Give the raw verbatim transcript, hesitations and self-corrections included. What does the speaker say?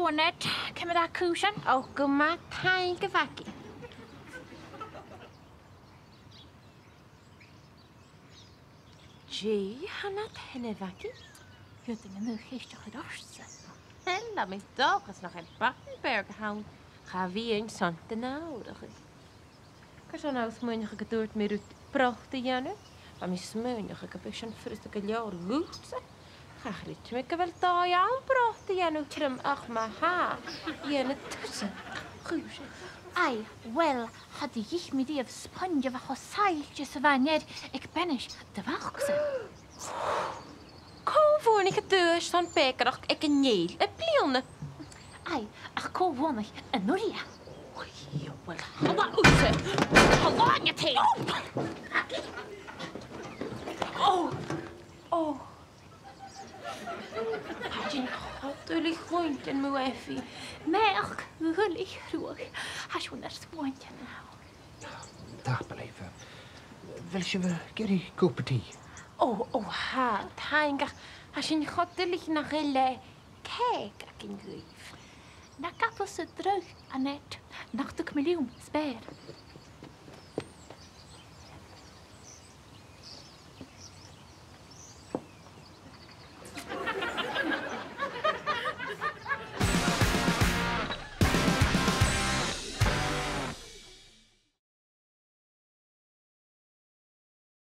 Annette, ciamar a tha cùisean? Ò, gu math, taing, a Mhagaidh. Dè tha nad shuidhe, a Mhagaidh? Dh'fhaodadh mi an aon cheist a chur ortsa. Uill, tha mi an dòchas nach e Battenberg a th' ann. Cha bhi e an sin dhan òrain. Carson a tha thu a' smaoineachadh gun tuirt mi riut brot a dhèanamh? Bha mi a' smaoineachadh gum biodh sin furasta gu leòr dhutsa. Cha chreid mi gu bheil dòigh ann brot a dhèanamh trom ach ma-thà. Dhèanadh tusa. Chuir e. Aidh, uill, cha do dh'ith mi riamh spònag a bha cho saillte 's a bha an fhear aig Beanas do mhac-sa. Cò bhuannaich an duais son bèicearachd aig an fhèill am-bliadhna? Aidh, ach cò bhuannaich an-uiridh e? Ò, uill, thalla thusa! Thalla, a Mhagaidh! Ò! Ò! Tha sinn cho duilich cluinntinn mu Effie. Naidheachd dhuilich, a Ruairidh. Tha sinn air smaoineachadh. Tapadh leibh. A bheil sibh ag iarraidh cupa tì? Ò, ò, tha, taing, ach tha sinn cho duilich nach eil, eh, cèic againn dhuibh. Na gabh thusa dragh, Annette, nach tug mi leam speur.